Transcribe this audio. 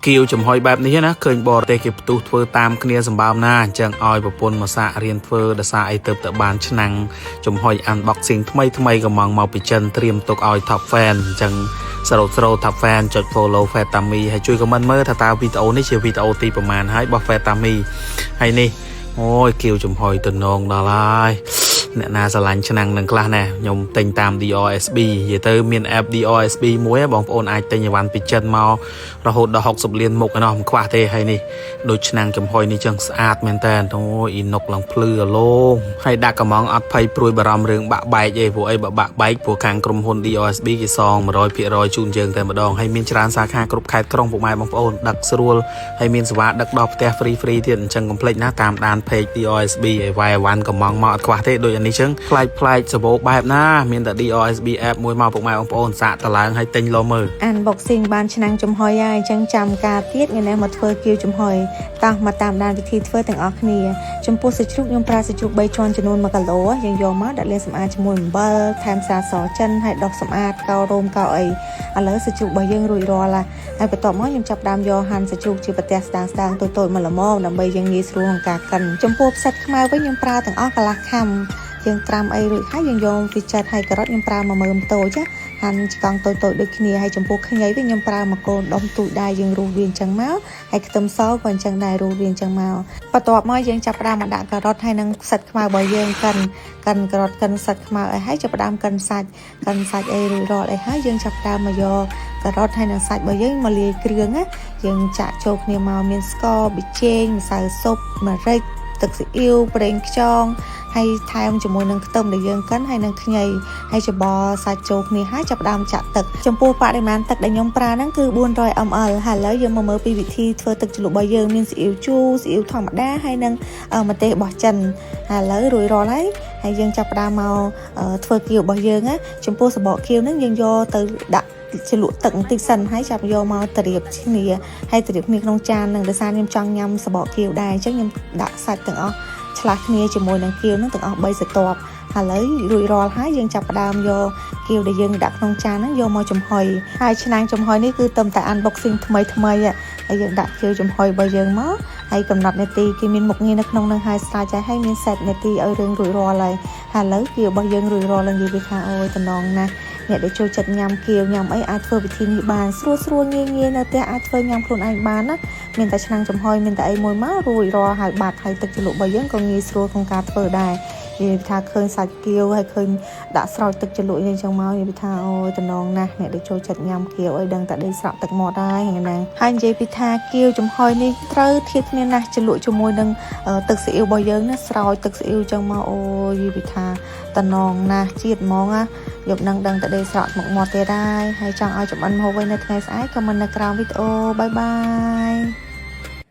គៀវចំហុយបែបនេះណាឃើញបរទេសគេផ្ទុះធ្វើតាមគ្នាសម្បើមណាអញ្ចឹងឲ្យប្រពន្ធមកសាករៀនធ្វើដោយសារអីទៅទៅបានឆ្នាំងចំហុយ unboxing ថ្មីថ្មីកំងមកពីចិនត្រៀមទុកឲ្យ top fan អញ្ចឹងសរុបស្រូ top fan ចុច follow Fatami ហើយជួយ comment មើលថាតើវីដេអូនេះជាវីដេអូទីប្រហែលហើយរបស់ Fatami ហើយនេះអូយគៀវចំហុយតំណងដល់ហើយអ្នកណាស្រឡាញ់ឆ្នាំងនឹងខ្លះណាខ្ញុំទិញតាម DRSB និយាយទៅមាន app DRSB មួយបងប្អូនអាចទិញអីវ៉ាន់ពីចិនមករហូតដល់60លានមុខឯណោះមិនខ្វះទេហើយនេះដូចឆ្នាំងចំហុយនេះចឹងស្អាតមែនតើអូយអ៊ីនុកឡើងភ្លឺអាឡូងហើយដាក់កំងអត់ភ័យព្រួយបារម្ភរឿងបាក់បែកទេព្រោះអីបើបាក់បែកព្រោះខាងក្រុមហ៊ុន DRSB គេសង100%ជូនយើងតែម្ដងហើយមានច្រើនសាខាគ្រប់ខេត្តក្រុងពុកម៉ែបងប្អូនដឹកស្រួលហើយមានសេវាដឹកដល់ផ្ទះ free free ទៀតអញ្ចឹងកុំភ្លេចណាតាមដាន page DRSB ឲ្យវាយអីវ៉ាន់កំងមកអត់ខ្វះទេដូចអានេះចឹងប្លែកប្លែកសបោបែបណាមានតែ DRSB app មួយមកពុកម៉ែបងប្អូនសាកតឡើងឲ្យទិញលោមើល unboxing បានឆ្នាំងចំហុយហើយអញ្ចឹងចាំការទៀតថ្ងៃនេះមកធ្វើគៀវចំហុយតោះមកតាមដានវិធីធ្វើទាំងអស់គ្នាចំពោះសាច់ជ្រូកខ្ញុំប្រើសាច់ជ្រូក3ជាន់ចំនួន1គីឡូយើងយកមកដាក់លាងសម្អាតជាមួយអំបិលថែមស្រាសចិនហើយដុសសម្អាតកោរោមកោអីឥឡូវសាច់ជ្រូករបស់យើងរួចរាល់ហើយហើយបន្ទាប់មកខ្ញុំចាប់ផ្ដើមយកហាន់សាច់ជ្រូកជាប្រទេសស្ដាងស្ដាងតូចៗមកល្មមដើម្បីយើងងាយស្រួលក្នុងការកិនចំពោះផ្សិតខ្មៅវិញខ្ញុំប្រើទាំងអស់កន្លះខាំយើងត្រាំអីរួចហើយយើងយកវាចិតហើយការ៉ុតខ្ញុំប្រើ1មើមតូចណាហាន់ឆ្កង់តូចៗដូចគ្នាហើយចំពោះខ្ញីវិញខ្ញុំប្រើមួយកូនដុំទូចដែរយើងរុះវាអញ្ចឹងមកហើយខ្ទឹមសក៏អញ្ចឹងដែររុះវាអញ្ចឹងមកបន្ទាប់មកយើងចាប់ផ្ដើមមកដាក់ការ៉ុតហើយនិងផ្សិតខ្មៅរបស់យើងកិនកិនការ៉ុតកិនផ្សិតខ្មៅអីហើយចាប់ផ្ដើមកិនសាច់កិនសាច់អីរួចរាល់អីហើយយើងចាប់ផ្ដើមមកយកការ៉ុតហើយនិងសាច់របស់យើងមកលាយគ្រឿងណាយើងចាក់ចូលគ្នាមកមានស្ករប៊ីចេងម្សៅស៊ុបម្រេចទឹកស៊ីអ៊ីវប្រេងខ្យងហើយថែមជាមួយនឹងខ្ទឹមដែលយើងកិនហើយនឹងខ្ញីហើយច្របល់សាច់ចូលគ្នាហើយចាប់ផ្ដើមចាក់ទឹកចំពោះបរិមាណទឹកដែលខ្ញុំប្រើហ្នឹងគឺ400 ml ហើយឥឡូវយើងមកមើលពីវិធីធ្វើទឹកជ្រលក់របស់យើងមានស៊ីអ៊ីវជូរស៊ីអ៊ីវធម្មតាហើយនិងម្ទេសរបស់ចិនហើយឥឡូវរួចរាល់ហើយហើយយើងចាប់ផ្ដើមមកធ្វើគៀវរបស់យើងណាចំពោះសបកគៀវហ្នឹងយើងយកទៅដាក់ជ្រលក់ទឹកបន្តិចសិនហើយចាប់យកមកត្រៀបគ្នាហើយត្រៀបគ្នាក្នុងចាននឹងដោយសារខ្ញុំចង់ញ៉ាំសបកគៀវដែរអញ្ចឹងខ្ញុំដាក់សាច់ទាំងអស់ឆ្លាស់គ្នាជាមួយនឹងគៀវនឹងទាំងអស់3ស្រទាប់ឥឡូវរួចរាល់ហើយយើងចាប់ផ្ដើមយកគៀវដែលយើងដាក់ក្នុងចានហ្នឹងយកមកចំហុយហើយឆ្នាំងចំហុយនេះគឺទំតែ unboxing ថ្មីថ្មីហើយយើងដាក់គៀវចំហុយរបស់យើងមកហើយកំណត់នាទីគេមានមុខងារនៅក្នុងនឹងហើយស្រាច់ហើយមាន set នាទីឲ្យរឿងរួចរាល់ហើយហើយឥឡូវគៀវរបស់យើងរួចរាល់ហើយនិយាយពីថាអូយតំណងណាស់អ្នកដែលចូលចិត្តញ៉ាំគៀវញ៉ាំអីអាចធ្វើវិធីនេះបានស្រួលស្រួលងាយងាយនៅផ្ទះអាចធ្វើញ៉ាំខ្លួនឯងបានណាមានតែឆ្នាំងចំហុយមានតែអីមួយមករួចរាល់ហើយបាត់ហើយទឹកជ្រលក់របស់យើងក៏ងាយស្រួលក្នុងការធ្វើដែរនិយាយថាឃើញសាច់គៀវហើយឃើញដាក់ស្រោចទឹកជ្រលក់យ៉ាងចឹងមកនិយាយថាអូយតំណងណាស់អ្នកដែលចូលចិត្តញ៉ាំគៀវអីដឹងតែដេកស្រក់ទឹកមាត់ហើយហ្នឹងហើយនិយាយពីថាគៀវចំហុយនេះត្រូវធៀបគ្នាណាស់ជ្រលក់ជាមួយនឹងទឹកស៊ីអ៊ីវរបស់យើងណាស្រោចទឹកស៊ីអ៊ីវចឹងមកអូយនិយាយពីថាតំណងណាស់ជាតិហ្មងណាយប់នឹងដឹងតែដេកស្រក់មុខមាត់ទៀតហើយហើយចង់ឲ្យចម្អិនម្ហូបវិញនៅថ្ងៃស្អែក comment នៅក្រោមវីដេអូ bye bye.